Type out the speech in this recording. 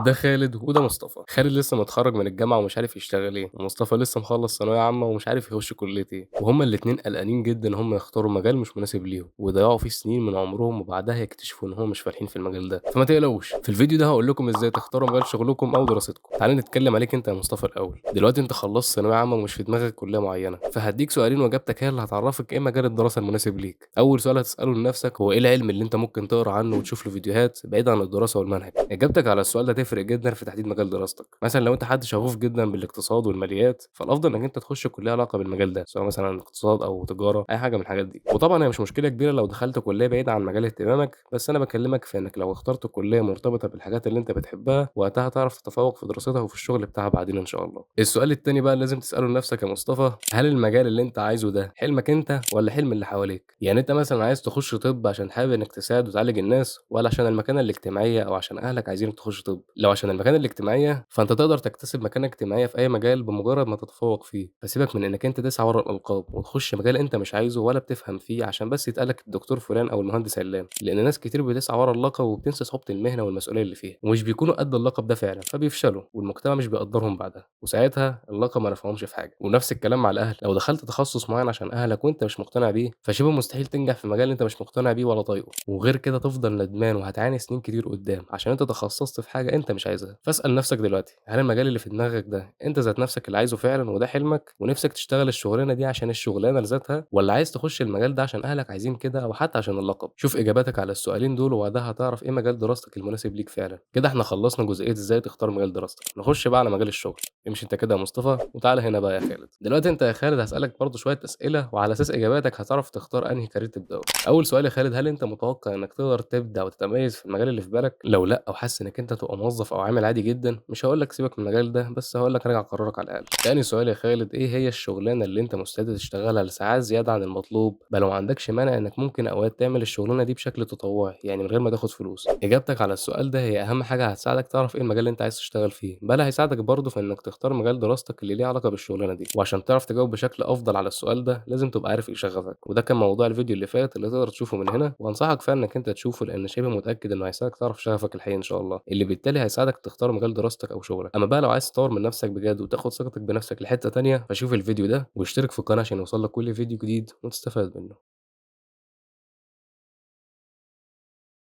ده خالد وده مصطفى. خالد لسه متخرج من الجامعة ومش عارف يشتغل ايه، ومصطفى لسه مخلص ثانوية عامة ومش عارف يخش كليه ايه، وهما الاتنين قلقانين جدا ان هما يختاروا مجال مش مناسب ليهم ويضيعوا فيه سنين من عمرهم، وبعدها يكتشفوا ان هما مش فالحين في المجال ده. فما تقلقوش، في الفيديو ده هقول لكم ازاي تختاروا مجال شغلكم او دراستكم. تعالى نتكلم عليك انت يا مصطفى الاول. دلوقتي انت خلصت ثانوية عامة ومش في دماغك كليه معينة، فهديك سؤالين واجابتك هي اللي هتعرفك ايه مجال الدراسة المناسب ليك. اول سؤال هتساله لنفسك هو ايه العلم اللي انت ممكن تقرا عنه وتشوف له فيديوهات بعيد عن الدراسة والمنهج؟ اجابتك على السؤال ده تفرق جدا في تحديد مجال دراستك. مثلا لو انت حد شغوف جدا بالاقتصاد والماليات، فالافضل انك انت تخش كليه علاقة بالمجال ده، سواء مثلا اقتصاد او تجارة، اي حاجة من الحاجات دي. وطبعا هي مش مشكلة كبيرة لو دخلت كليه بعيدة عن مجال اهتمامك، بس انا بكلمك في انك لو اخترت كليه مرتبطة بالحاجات اللي انت بتحبها، وقتها تعرف تتفوق في دراستها وفي الشغل بتاعها بعدين ان شاء الله. السؤال التاني بقى لازم تساله لنفسك يا مصطفى، هل المجال اللي انت عايزه ده حلمك انت ولا حلم اللي حواليك؟ يعني انت مثلا عايز تخش طب عشان حابب انك تساعد وتعالج الناس، ولا عشان المكانة الاجتماعية او عشان اهلك عايزينك تخش طب؟ لو عشان المكانة الاجتماعية، فانت تقدر تكتسب مكانه اجتماعية في اي مجال بمجرد ما تتفوق فيه. فسيبك من انك انت تسعى ورا الالقاب وتخش مجال انت مش عايزه ولا بتفهم فيه عشان بس يتقالك الدكتور فلان او المهندس علان، لان ناس كتير بتسعى ورا اللقب وبتنسى صعوبة المهنة والمسؤولية اللي فيها، ومش بيكونوا قد اللقب ده فعلا، فبيفشلوا والمجتمع مش بيقدرهم بعدها، وساعتها اللقب ما نفعهمش في حاجة. ونفس الكلام مع الاهل، لو دخلت تخصص معين عشان اهلك وانت مش مقتنع بيه، فشبه مستحيل تنجح في مجال انت مش مقتنع بيه ولا طايقة، وغير كده تفضل ندمان وهتعاني سنين كتير قدام عشان انت تخصصت في حاجة انت مش عايزها. فاسال نفسك دلوقتي، هل المجال اللي في دماغك ده انت ذات نفسك اللي عايزه فعلا وده حلمك ونفسك تشتغل الشغلانة دي عشان الشغلانة لذاتها، ولا عايز تخش المجال ده عشان اهلك عايزين كده او حتى عشان اللقب؟ شوف اجاباتك على السؤالين دول وبعدها هتعرف ايه مجال دراستك المناسب ليك فعلا. كده احنا خلصنا جزئية ازاي تختار مجال دراستك، نخش بقى على مجال الشغل. امشي انت كده يا مصطفى وتعالى هنا بقى يا خالد. دلوقتي انت يا خالد هسألك برضه شوية اسئلة، وعلى اساس اجاباتك هتعرف تختار انهي career تبداه. اول سؤال يا خالد، هل انت متوقع انك تقدر تبدع وتتميز في المجال اللي في بالك؟ لو لا، او حاسس انك انت تبقى موظف او عامل عادي جدا، مش هقول لك سيبك من المجال ده، بس هقول لك راجع قرارك على الاقل. تاني سؤال يا خالد، ايه هي الشغلانة اللي انت مستعد تشتغلها لساعات زيادة عن المطلوب، بل لو ما عندكش مانع انك ممكن اوقات تعمل الشغلانة دي بشكل تطوعي، يعني من غير ما تاخد فلوس؟ اجابتك على السؤال ده هي اهم حاجة هتساعدك تعرف ايه المجال اللي انت عايز تشتغل فيه، بل هيساعدك برضه في انك تختار مجال دراستك اللي ليه علاقة بالشغلانه دي. وعشان تعرف تجاوب بشكل افضل على السؤال ده لازم تبقى عارف ايه شغفك، وده كان موضوع الفيديو اللي فات اللي تقدر تشوفه من هنا، وانصحك فعلا انك انت تشوفه لان شبه متاكد انه هيساعدك تعرف شغفك الحقيقي ان شاء الله، اللي بالتالي هيساعدك تختار مجال دراستك او شغلك. اما بقى لو عايز تطور من نفسك بجد وتاخد ثقتك بنفسك لحته تانية، فشوف الفيديو ده واشترك في القناة عشان يوصلك كل فيديو جديد وتستفاد منه.